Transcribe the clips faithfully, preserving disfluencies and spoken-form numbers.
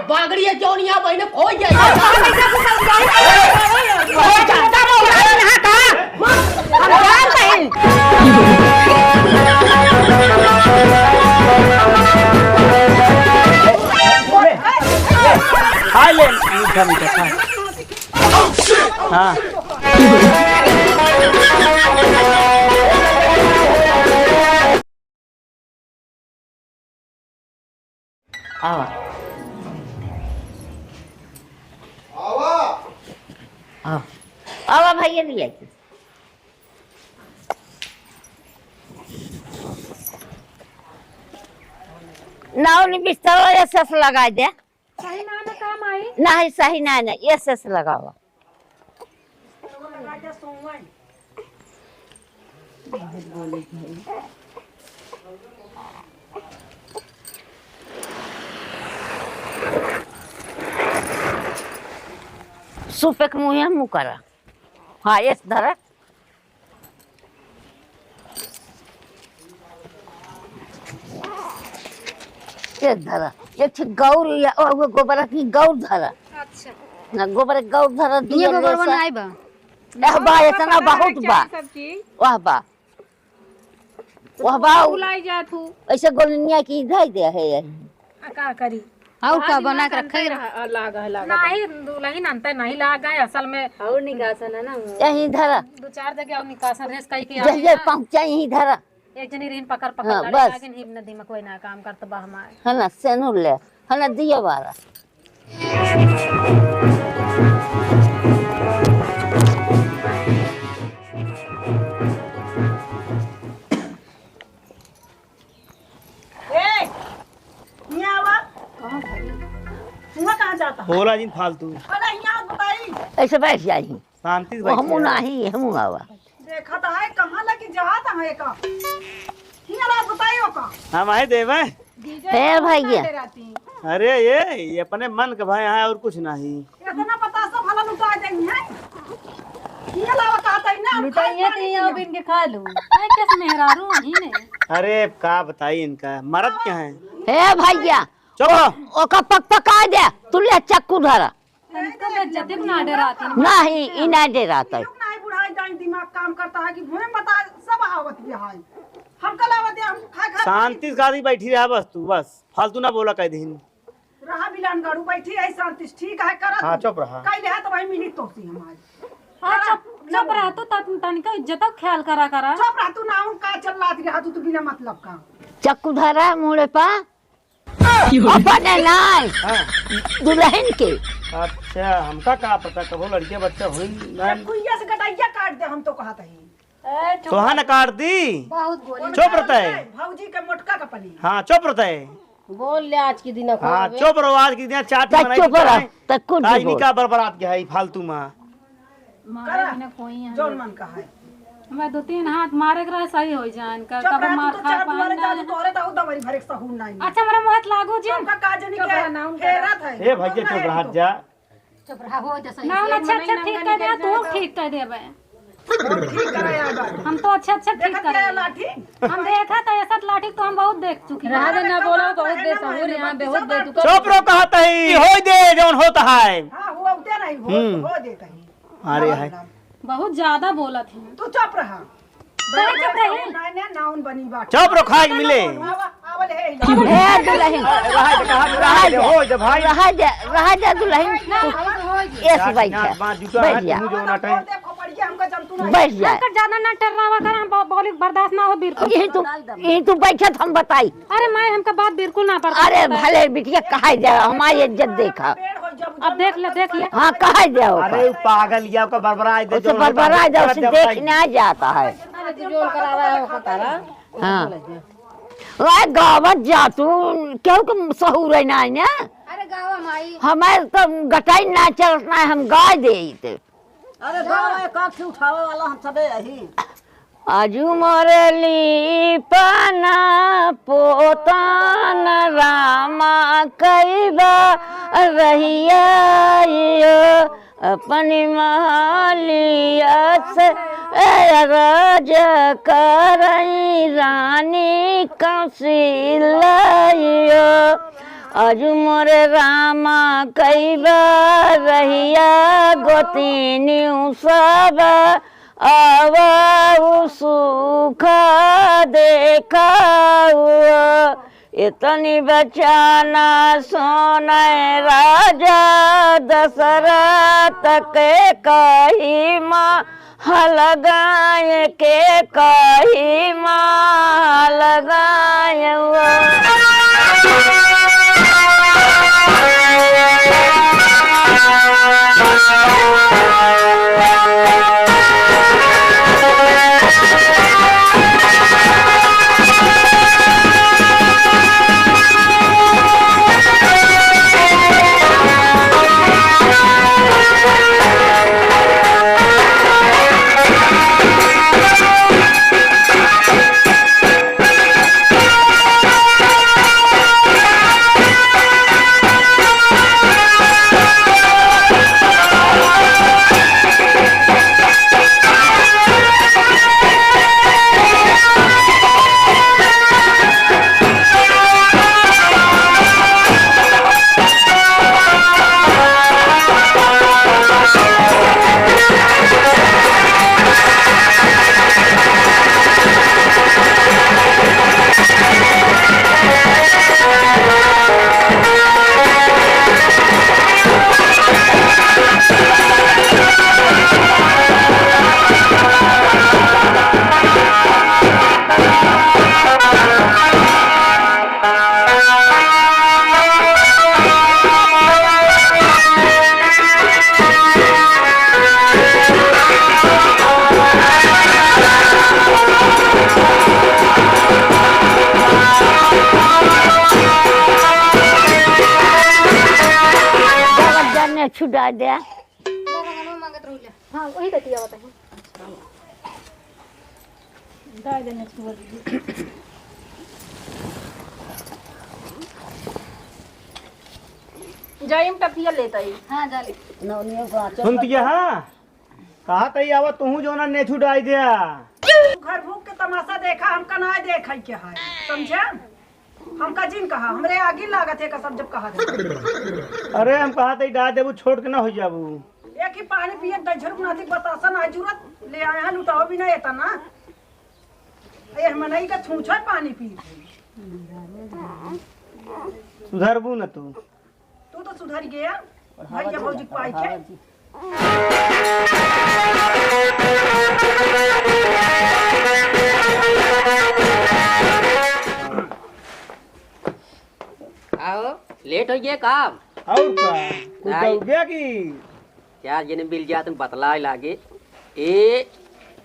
बागड़ी है, जौन यहाँ बहिने खोई जाए। हम जानता हूँ, यहाँ कहाँ? हम जानते हैं। खा ले, मीठा मीठा खा। हाँ। आवा। आवा। आवा। आवा भैया, ले आई। नाव ने बिस्तर ये सस लगाई दे। सही ना, ना काम आई। नहीं, सही ना, ना, ये सस लगावा। सूपे के मुँहे मुँह करा। हाँ, ये धरा। ये धरा। ये ठीक गौर या, ओ, वो गोबर की गौर धरा। अच्छा। ना, गोबर गौर धरा, ये दिया गोबर लेसा। बनाई बा। वह बा, इतना बहुत बा। चाय सब्जी। वह बा। वह बा। भुलाई जात हूँ। ऐसे गोलनिया की धई दे है यही। आ, का करी? आऊ का दुल्हन बना के रखा ही रहा। लाग है, लाग है। नहीं, दुल्हन अंते नहीं लाग है, असल में। और निकासन है ना वो। यहीं धरा। दो चार जगह और निकासन रेस कई के जहिए आवे ना। पहुँचा यहीं धरा। एक जनी रीन पकड़ पकड़ हाँ, लड़े बस। लागे, नहीं न दिमाग कोई ना काम करत बा हमार। है ना, सेनुर ले, है ना, दिया बारा। ए, हियाँ आवा। कहाँ भाई? हुआँ कहाँ जाता है? होला जिन फालतू। अरे, हियाँ बताई। ऐसे बैठ जाई। शांति से वो बैठ हमू जा। नाही, हमू आवा। देखत है, कहाँ लेके जात है का? हियाँ रात बताई हो का? हम आए देवे। हे भैया। अरे ये, ये अपने मन के भाई यहाँ और कुछ नहीं। इतना बतासा भला लुटा देंगे हैं। ये लावा कहता है ना, हम लुटाइए खाए तो ये पानी अब इनके खा लो। मैं कैसे मेहरारू वही ने? अरे का बताई इनका, मरद क्या है? हे भैया, चुप रहो। ओका पक पका दे, तू ले चक्कू धरा। इनको तो जतिक ना डराती। नहीं, ई ना डरात है। लोग नहीं बुढ़ाई जाए, दिमाग काम करता है कि भोए बता सब आवत ये है। हम कल आवत ये, हम खाए खाए शांति से गाड़ी बैठी रहा बस तू, बस फालतू ना बोला कह दीन। रहा बिलान गाड़ू बैठी है शांति से, ठीक है करत हाँ, हूँ। चुप रहा। कह ले है तो भाई मिली तो सी हम आज। हाँ, चुप, चुप रहा तू, तन-, तनिका इज्जत का ख्याल करा करा। चुप रहा तू, ना उनका चल रहा तू, तू बिना मतलब का। चक्कू धरा मुड़े पा। अपने नाय। हाँ। दुल्हन के। अच्छा, हमका का पता कबो लड़के बच्चा होई ना। कुइया से गटैया काट दे, हम तो कहत हई। ए, चुप तोहा न काट दी। बहुत गोली। चुप रहता है। भौजी के मोटका का पली। हाँ, चुप रहता है। बोल ले आज की दिन हाँ, चुप रहो, आज की दिन चाट बनाई चुप रहो, है। त कुछ आज भी बोल। निका बरबरात के है फालतू में। मारे करा, बिना कोई यहाँ जौन नहीं। मन का है। मैं दो तीन हाथ मारे के रहे, सही हो जाए इनका। चुप कब रह, तू मार तो खा चार दुआरे पाएंगे। जा, तू तोहरे तो दवाई भरे के सहूर नहीं। अच्छा, मेरा मुँह लागू जी। सबका का जानी चुप के रह ना, उनका फेरत है। ए भैया, चुप रह जा। चुप रह, हो जा सही ना, से। अच्छा, अच्छा, ठीक कर दे, तू ठीक कर देबे। ठीक करे यार बात। हम तो अच्छा, अच्छा, ठीक देखत करे। क्या लाठी? हम देखा तो ऐसा लाठी तो हम बहुत देख चुकी हैं। रहा दे ना, बोलो, बहुत बेसहूर यहाँ, बहुत बेसहूर। चुप रहो, कहत ही, होई दे, जौन होत है। हाँ, हो, उते नहीं, हो, हम्म। हो देत ही। अरे हाय। बहुत ज्यादा बोलत है। तू चुप रहा। काहे चुप रही? ना, ना, नाउन बनी बात। चुप रहो, खाए के मिले। आवा, आवा ले, हे, हे दुल्हन। रहा दे, कहा, रहा दे, हो जा भाई। रहा दे, रहा दे दुल्हन। ना, तू आवा, हो जा। ऐसे बैठ जा। बात जूता बैठ है, जा। तू जो ना टाइम। बैठ जा। हमका ज्यादा ना टर्रावा कर, हम बो-, बोली बर्दाश्त ना हो बिल्कुल। यही तू, यही तू बैठत हम बताई। अरे माई, हमका बात बिल्कुल ना पड़ता अरे है। भले बिटिया कहा जाए, हमारी इज्जत देखा। अब देख ले, देख ले। हाँ, कहा जाओ अरे का? उ पागल या ओकर बरबराए दे, उसे जो होता है, बरबराए दे, उसे करत जाओ देखने भाई। आ जाता है। अरे तू जोर करावा है, ओकर तारा। हाँ। वह गावत जा तू, केहू के सहूर है ना, ना? अरे गावा माई। हमारे तो गटाई ना चलत ना, हम गाय देइत। अरे गावा, एक आँख से उठावे वाला हम सबे यही। आजू मोरे लीपना पोतान रामा कइबा रहिया यो, अपनी महलिया से ए राज करई रानी कौशल्या यो। अजु मोरे रामा कई बार रहिया गोतिनी सब आवा उ सुख देखावा। इतनी बचन सुनै राजा दशरथ के कही मा हलगाय के कही माल गाय वो। जब जाने छुड़ा दे। हाँ, वही कहती है, बताइए। जाई हम टपिया लेत आई। हाँ, जा ले। सुनतिया, हाँ? कहा तई आवा, तुहू जो ना नेछू डाई दिया। घर भूख के तमाशा देखा, हमका ना देखा के है, समझे? हमका जिन कहा, हमरे आगी लागत है कसम जब कहा दे। अरे हम कहा तई डाल देबू, छोड़ के ना हो जाबू। एक ही पानी पिए, दही झरुक नाती बतासा ना जरूरत, ले आए हैं, लुटाओ भी ना एता ना। ये हम नहीं का छूछा पानी पी। सुधरबू ना तू। तू तो सुधर गया, भैया भौजी पाई के। आओ, लेट हो गया काम। और का? कुछ आई। दौड़िया की? यार, ये नहीं मिल जात बतलाए लागे। ए,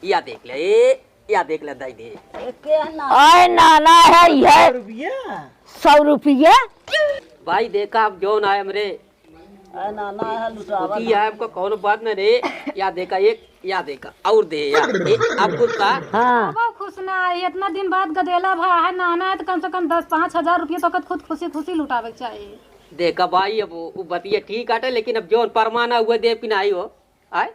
या देख ले, ए, या देख ले, दई दे। एके ना। आए नाना है, ये। सौ रुपया? सौ रुपया? भाई, देखा, अब जौन आए हमरे। आए नाना है, लुटावा होती ना। है, हमको कौनो बात न रे। या देखा, एक, या देखा, और दे, या। ए, अब कुछ का? हाँ। अब खुश ना है, इतना दिन बाद गदेला भा है, नाना है, तो कम से कम दस, पाँच हजार रुपया तो खुद खुशी, खुशी लुटावे के चाहिए। देखा भाई, अब वो, वो बतिया ठीक आटे, लेकिन अब जौन परमाना हुआ देव कि नाही हो, आए?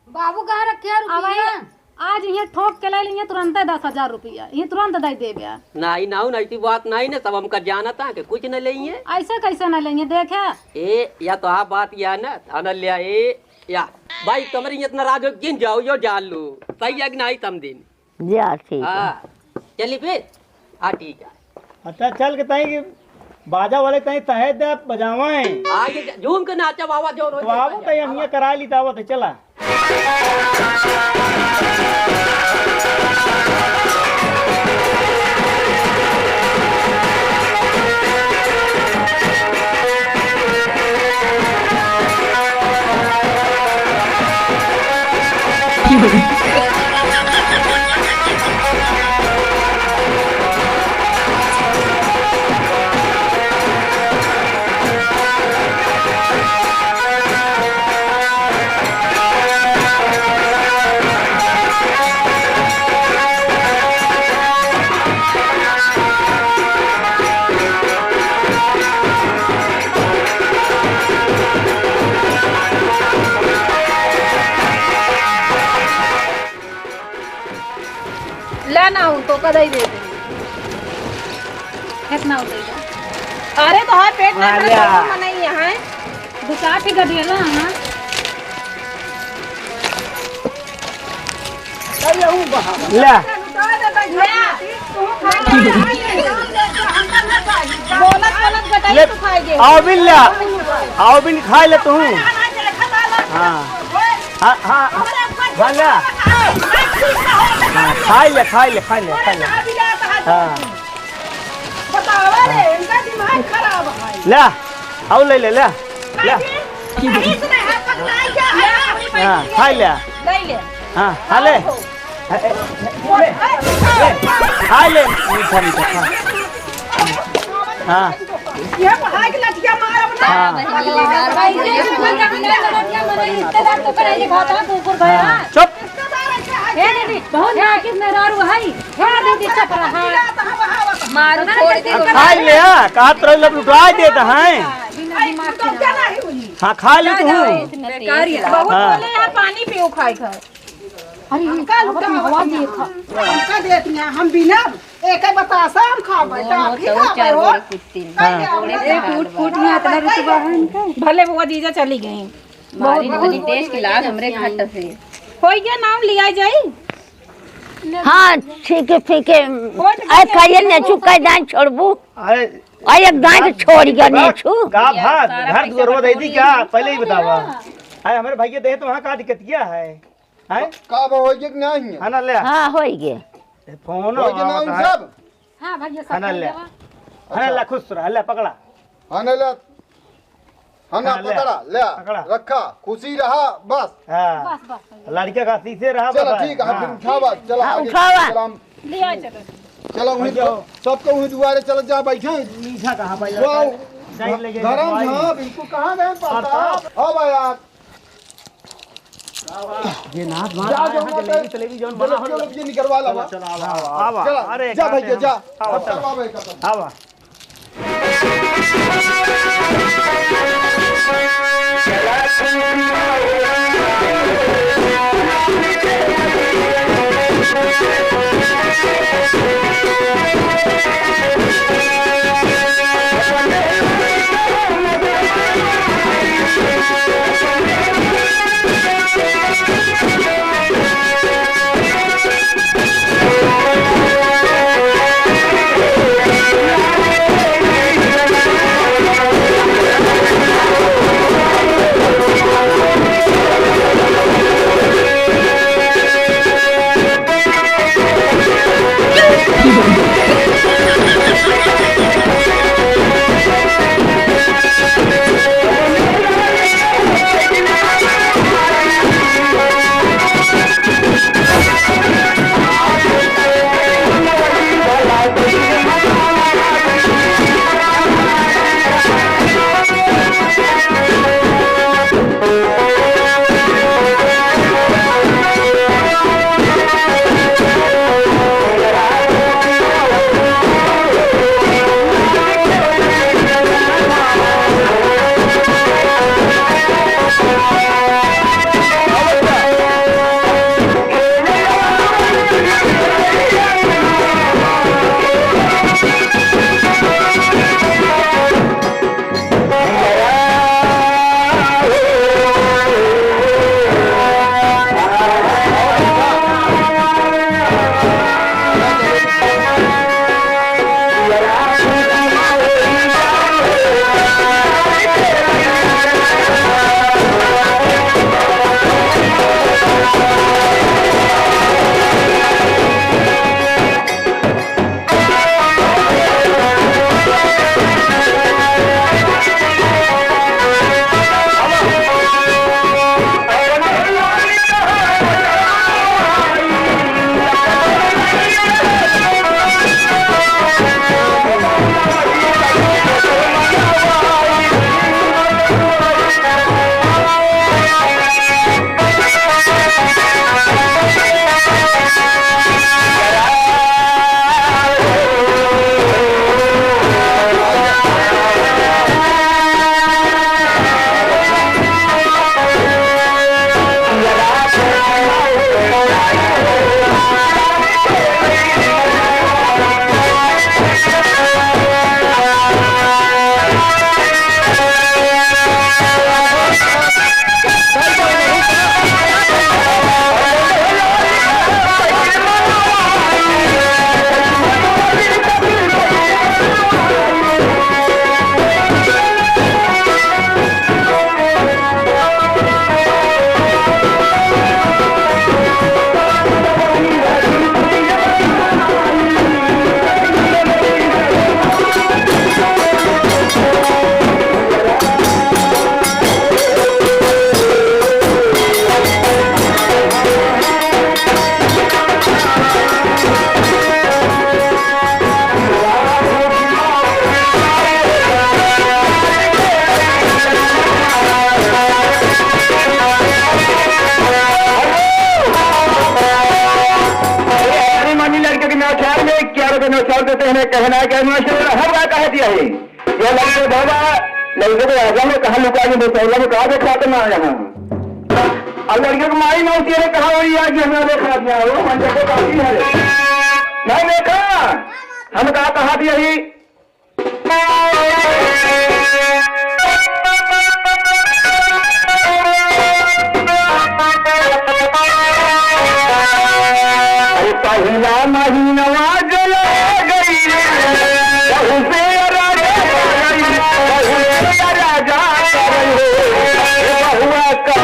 बाबू कहाँ रखे हैं अब रुपया? आई, आज इहाँ ठोक के ले लिए तुरंते दस हजार रुपया, ये तुरंत दे देबे। नाही, नाऊ, नाही, ती बात नाही ना, सब हमका जानता कि कुछ न लेइए। ऐसे कैसे न लेइए, देखे? ए, या तो आप बात या ना, थाना ले आए, या। भाई, तुम्हारी इतना राज हो, जिन जाओ, यो जान लो। सही है कि नाही, तम दिन। जा, ठीक है। हाँ, चली फिर? हाँ, ठीक है। अच्छा, चल के तई कि बाजा वाले तई तहे दे बजावें। हाँ, ये झूम के नाचा बाबा, जो रोज तो आवो बाजा। तई हम ये करा ली, तो आवो तो चला। ले ना, उनको कदई दे दे। कितना हो गई? अरे तो है पेट ना हाँ, भरे ले। तो हम नहीं यहाँ। दो चार ठे गदेला, हाँ। ले। बोलत बोलत गटाई ले। तू खाएगे। आओ बिन ले। आओ बिन खाए ले तू। हाँ। हाँ, हाँ। हाँ, ले। हाँ, खाए ले, खाए ले, खाए ले, खाए ले। हाँ। बतावा रे, इनका दिमाग खराब है। ले, आओ ले ले, ले, ले। काहे? काहे से नहीं है, पगलाई क्या है? हाँ, खाए ले। ले ले। हाँ, खा ले। आओ। ए, ए, ले, ले। खाए ले, मीठा, मीठा, खा। हाँ। ये पढ़ाई के लठिया मारब ना। हाँ। हाँ। चुप। ए दीदी, बहुत नाजुक मेहरारू है। ए दीदी, चुप रहा। मारू छोड़ दे। खाई ले, हाँ, कहत रही, लब लुटाई देत हैं। हाँ, खा ले तू। बहुत हाँ। बोले यार, पानी पियो, खाए खाए। अरे, ये अंकल, अब का हवा देखा। हमका देत हैं, हम बिना एक बतासा हम खा बैठा, आप ही खा बैठो। हाँ। ए, फूट, फूट में इतना रुतबा है इनका। भले बुआ जीजा चली गई। बहुत, बहुत देश की लाज हमरे खट से। होई गया, नाम लिया जाई। हाँ, ठीक है, ठीक है। वोट अरे, कहिए ने चुप कर दान छोड़बू। अरे, अरे, एक दान का, छोड़ गया का, ने छू। का भात, घर दुआरवा दे दी क्या? पहले ही बतावा। अरे, हमारे भैया दे तो वहाँ का दिक्कत क्या है? हैं? का बा, होई गया कि नहीं है? है ना, ले। हाँ, होई गया। ए, फोन होई गया ना आवत उन है। सब? हाँ, भैया, सब है ना, कर ले। देवा। है ना, अच्छा। ले, खुश रह, ले, पकड़ा। है ना, ले। है ना, हाँ, ले। पकड़ा, ले। पकड़ा। रखा, खुशी रहा, बस। हाँ। बस, बस, भैया। लड़के का शीशे रहा, चलो, बस। ठीक है, हाँ। फिर उठावा, चलो, हाँ, आगे उठावा। चलो, हम ले आ, चलो। चलो, वहीं भैया। दु-, सबके वहीं दुआरे चलत जा, बैठे। मीठा कहाँ पाई वाह। जाता है? जाइन लेके धर्म, जाइन। हाँ, बिल्कुल, कहाँ गए पापा? पापा। हाँ भाई यार। जे नाच जा, जो यहाँ मत जलेबी, जलेबी जौन बना जलेबी, हो। जलेबी निकलवा लावा। चलो, चलो, आवा, आवा। आवा। चलो, अरे, जा का भैया, टाइम? जा। आवा, अब चलो। करवा भाई का। आवा। नौ साल के तेने कहना है कि मास्टर, हम का कह दिया है? ये लड़के बाबा, लड़के को राजा में कहाँ लुका के बसौला में कहाँ देखा तो ना यहाँ। अब लड़के को माई मौसी ने कहा, "वही आज यहाँ देखा दिया हो, हम देखो काफी है।" नहीं देखा, हम कहा, कहा दिया ही। अरे पहिला महीनवा जो लग गई रे, बहू से राजा करई, बहू से राजा करई हो, ए बहुआ का।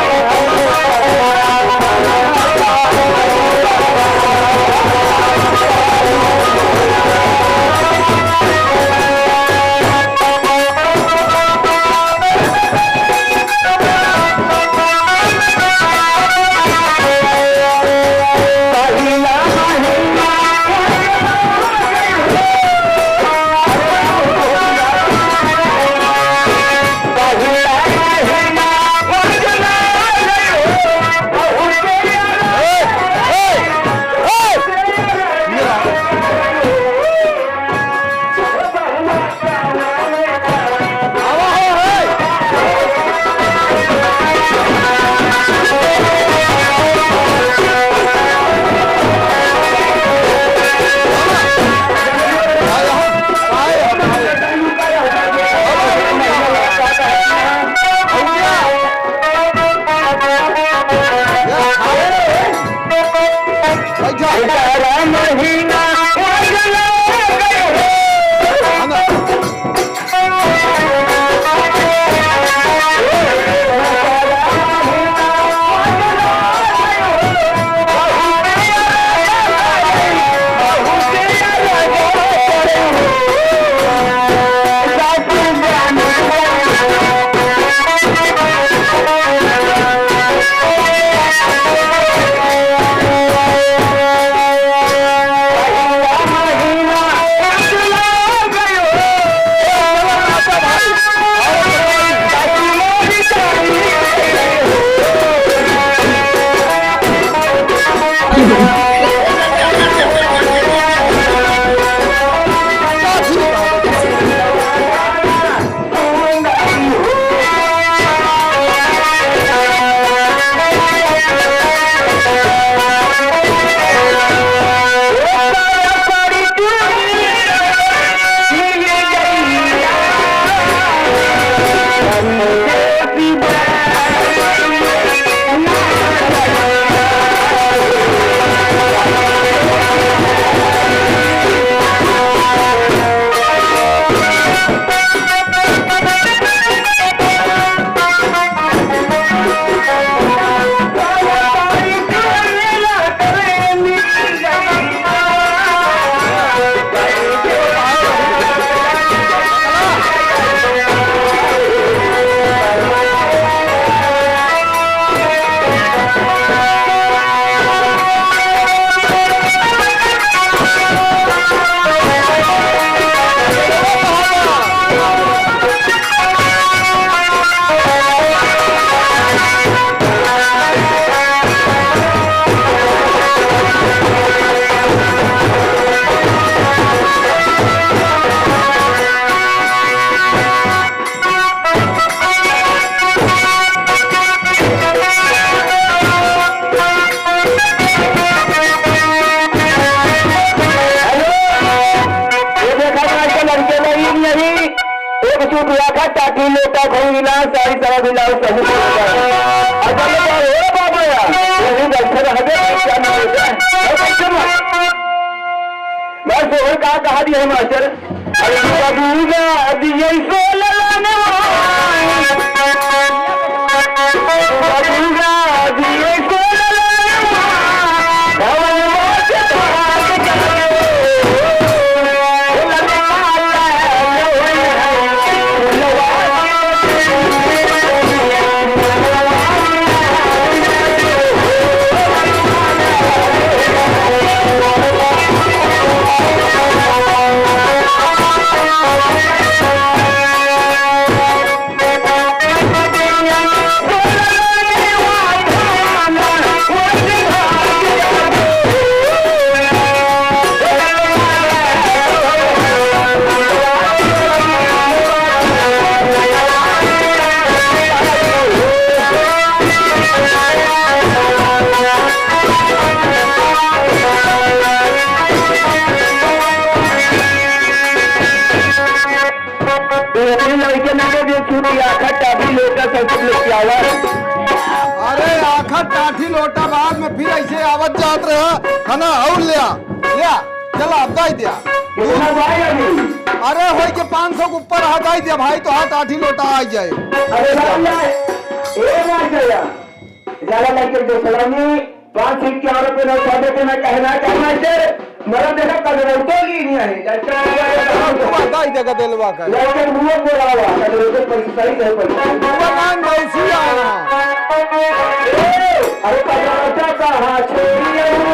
ये देखा था, आजकल लड़के लोग ही नहीं, एक सूट हुआ था, टाटी लोटा, घड़ी गिलास, सारी तरह गिलास, सभी कुछ हुआ। और जब मैं कहा, "हे बाबा यार, ये भी बैठे रह गए, क्या नहीं होता है?" और बच्चे में, बस और का कहा दिया है मास्टर? अरे बाबूगा दिए सो ललाने वाला। बाबूगा दिए सो ललाने वाला। लोटा सब लेके आवा। अरे आखिर टाठी लोटा बाद में फिर ऐसे आवत जात रहा, है ना? और ले आ, ले आ, चला, अब दे दिया। कितना भाई अभी? अरे होई के पाँच सौ के ऊपर आ, दे दिया भाई, तो हाँ, टाठी लोटा आ जाए। अरे भाई, ए भाई भैया, ज्यादा लड़के जो सलामी पाँच फीट के औरत पे ना उठा देते, ना कहना क्या मास्टर, मरद देखा कल रोटो ली नहीं है। हाँ, तू बता ही देगा दिलवा का। लड़के मुंह बोला हुआ, कल रोटो पर सही नहीं पर। भगवान भैंसी आया। अरे पता कहाँ छोड़ी है वो?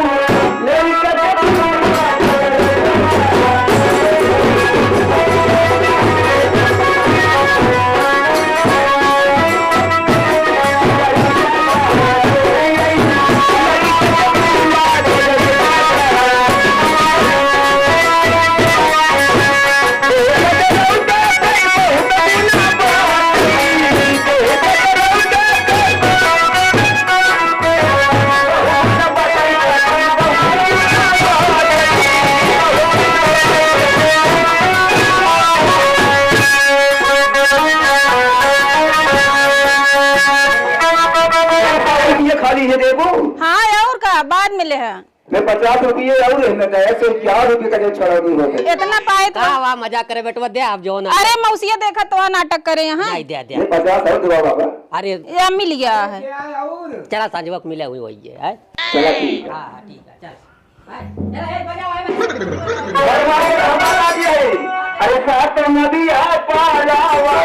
ये खाली है, देखो। हाँ, और का, बाद में ले है। मैं पचास रुपये और है, मैं कहे से क्या रुपये का जो छड़ा नहीं होते। इतना पाए तो का वाह, मजाक करे बेटवा, दे आप जो ना। अरे मौसिया, देखा तो नाटक करे यहाँ। नहीं, दे, दे। ये पचास और दे बाबा। अरे ये मिल गया है। चला, संजवक मिले हुई वही है, है? चला, ठीक है। हाँ, हाँ, ठीक है, चल। अरे सात नदिया पार लावा।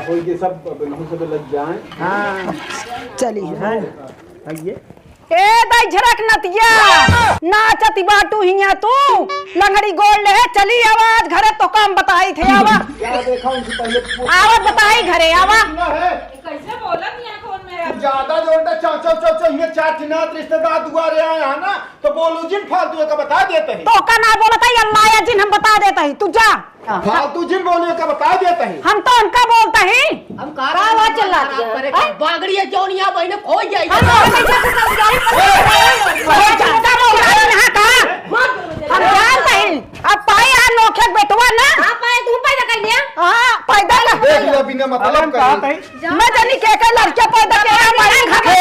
होई के सब अब इनहू सब लग जाएं। हाँ, चली। हाँ, आइए। ए दाई झरक नतिया, नाचती बाटू हिया तू, लंगड़ी गोड़ ले, चली आवा आज घरे, तो काम बताई थे, आवा। क्या देखा उनसे पहले? आवा बताई घरे, आवा। सुना है? कैसे बोलत यहाँ कौन मेरा? तू ज्यादा जोर दे, चौ, चौ, चौ, चौ, हिया चार ठे नात रिश्तेदार दुआरे आए हैं ना, तो बोलू जिन फालतू का बता देते हैं। तो का ना बोलत है, अल्लाह या जिन हम बता देते हैं, तू जा। फालतू जिन बोलियो का बता देता है। हम तो उनका बोलता है। हम का का आवाज चिल्लाती है? करे हैं? का बागड़ी है जौन यहाँ बहिने खोई जाई। हम लोग कैसे तो समझाई? ए! अरे चुपचाप हो जाओ यहाँ का। हम जानते हैं। अब पाए आ नोखे बेटवा ना। हाँ, पाए तू पैदा कर लिया। हाँ, पैदा कर। देख लो, बिना मतलब अब हम का कहा था? मैं जानी के के लड़के पैदा के हमारे घर में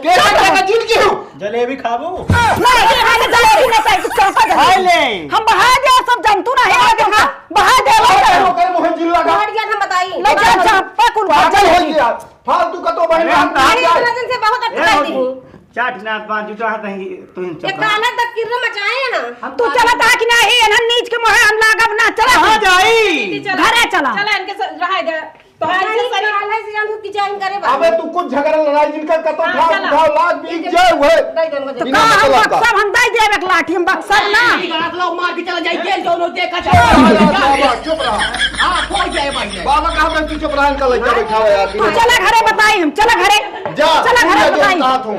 के के के जिन की हूँ। जलेबी खाबू? नहीं, हमें जलेबी नहीं चाहिए, तू चंपा जलेबी। खा ले। हम बहा दे, सब जंतु नहीं है, देखा, बहा दे, ओकर, ओकर मुँह जिन लगा। हट गया, हम बताई। ले जा, जा, पा कुल पागल हो गया। फालतू का तो बहन अरे, हम हम कहाँ नहीं, जाए? इतना दिन से बहुत अच्छा ए, है हो दी। तू। चाट नाथ बांध जूता हाथ नहीं, तू ही ये चुप रह। काला तक किर्र मचाए हैं ना। हम तू चला था कि नहीं, इन्हन नीच के मोहे हम लागब ना, चला कहाँ तू। जाई? चला। घरे चला। चला, इनके साथ रहा दे। तो आज से नहीं, सही। काल है, सियान तू डिजाइन करे बा। अबे तू कुछ झगड़ा लड़ाई जिनका कतो हाँ, उठाओ, चला। उठाओ, लाग बीत इनके जाए हुए। दे दे, दे। तो बिना का हम मतलब का। बक्सब, हम दे देब एक लाठी, हम बक्सब ना। ई बात लोग मार के चला जाए, जेल जाओ, लोग देखा चुप रहा, जाओ। बाबा, चुप रहा। हाँ, हो जाए भाई। बाबा कहाँ पे तू चुप रहा, इनका लड़का बैठा हुआ है यार। तू चला घरे बताई हम, चला घरे। जा, चला तू घरे जा, जो बताई। कहा तू।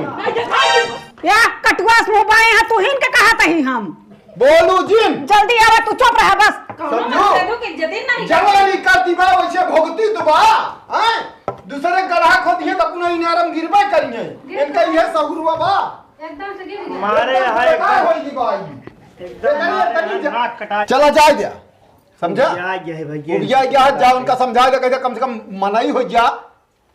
या कटुआ से मुँह बाए हैं, तू ही इनके कहा तही हम। बोलू जिन। जल्दी आवा, तू चुप रहा बस। समझो? कौनो के इज्जत ही नहीं। जवानी का दिमाग वैसे भुगती तो बा, हैं? दूसरे गढ़ा खोदिए तो अपना इनारम गिरबे करिए। गिर इनका ये सहूर हुआ बा। एकदम से गिर गया। मारे एकदम है, से एकदम। होई दी बा ई। एकदम एकदम मारे एकदम है, जा-, नाक कटा। चला जाए दिया, समझा? उबिया गया है भैया। उबिया गया है, जा उनका समझा दे, कहे कम से कम मनाई हो जा।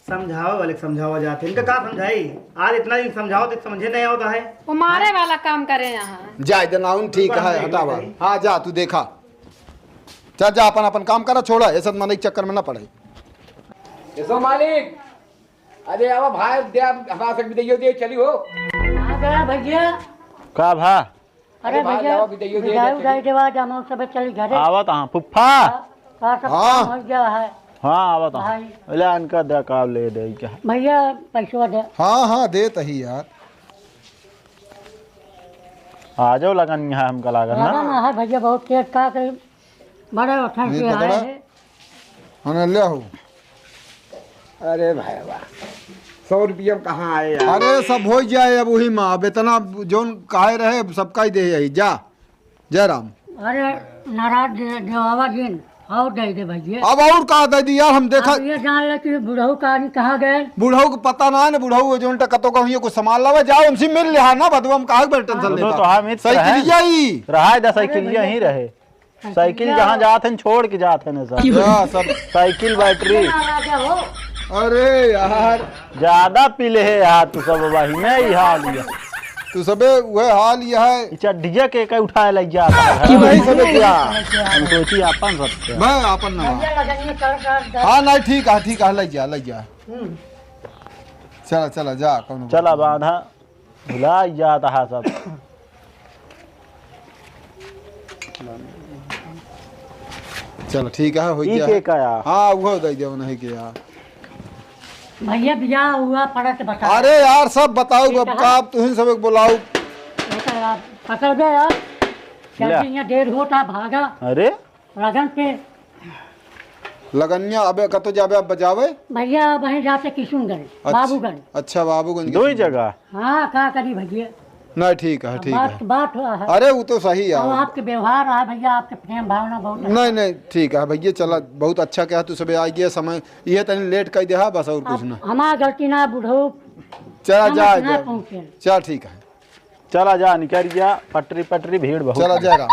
समझावे वाले के समझावा जात है, इनका का समझाई? आज इतना दिन समझाओ तो समझे नहीं होता है। वो मारे वाला काम करे यहाँ। जाए दे, नाउन ठीक है, हटावा। हाँ, जा, तू देखा। चल जा, अपन, अपन काम करा, छोड़ा, ये सब मनई के चक्कर में ना पड़े। ऐसो मालिक, अरे आवा भाई, दे, हमारा से बिदाई दे, चली हो। कहाँ गया भैया? का भा? अरे अरे भाई, भैया, जाओ, बिदाई दे, बिदाई दे, उदाई चली। देवा, जा, हम सब चली घरे। आवत हाँ, फुफ्फा। का, का सब हाँ। काम हो गया है? हाँ, आवत हाँ। भाई। ले, अनका दे, का ले दे, क्या? भैया, पैसवा दे। हाँ, हाँ, देत ही यार। आ जाओ, लगन यहाँ हमका लागल ना। लगन है भैया, बहुत तेज का के बड़े उठन नहीं से आए पकड़ा। हैं। हाँ, ले हो। अरे भाई वाह, सौ रुपया में कहाँ आए यार? अरे, सब हो जाए अब वही में। अब इतना जोन काहे रहे, सबका ही दे यही। जा, जय राम। अरे, नाराज दे-, देवावा जिन, और दे दे भैया। अब और का दे दी यार, हम देखा। अब ये जान ले कि बुढ़ऊ का आदमी कहाँ गए? बुढ़ऊ को पता ना है ना, बुढ़ऊ वो जोन टकतो का हुई कुछ सामान लावे, जाओ उनसे मिल लिहा ना, बदवा में काहे के टेंशन बुढ़ऊ लेता? तो हाँ, मित्र साइकिल है। यही। रहा है, दस अरे साइकिल भैया, यहीं रहे। साइकिल साइकिल जहाँ जात हन, छोड़ के जात हन सब। या सब। साइकिल बैटरी। अरे यार। ज्यादा पीले है यार, तू सब वही में ही हाल है। तू सबे वह हाल यह है। ई चड्ढिया के, के उठाए लग जाता है। कि भाई सबे क्या? हम सोची अपन सब क्या। मैं अपन ना। हाँ, नहीं, ठीक है, ठीक है, ले जा, ले जा। हम्म। चला, चला, जा, कौनो चला बात नहीं। बांधा। भुला जात हा सब। चल, ठीक है, हो ई गया। के का यार? हाँ, वो दे दे, नहीं के यार। भैया, बियाह हुआ, पड़त बता। अरे यार, सब बताओ, ये अब कहा? का, अब तुहिन सब एक बुलाओ। ये तो यार, पकड़ दे यार। ले। जल्दी यहाँ देर होता, भागा। अरे? लगन पे। लगनिया अबे कतो जाबे अब बजावे? भैया, वहीं जाते किशुनगंज, अच्छा, बाबूगंज। अच्छा, बाबूगंज दो ही किशुनगंज। जगह? हाँ, का करी भैया? नहीं, ठीक है, अब ठीक बात, है। बात हुआ है। अरे, वो तो सही है। अब आपके व्यवहार रहा भैया, आपके प्रेम भावना बहुत अच्छा। नहीं, नहीं, ठीक है भैया, चला, बहुत अच्छा कहा तू सबे आ गया समय, ये तनी लेट कर दे, हाँ, बस और कुछ अब ना। हमार गलती ना, बुढ़ऊ चला, हम जा, अपना जा। पहुँचे। चल, ठीक है। चला जा, निकल गया, पटरी, पटरी, भीड़ बहुत चला, है। जय राम।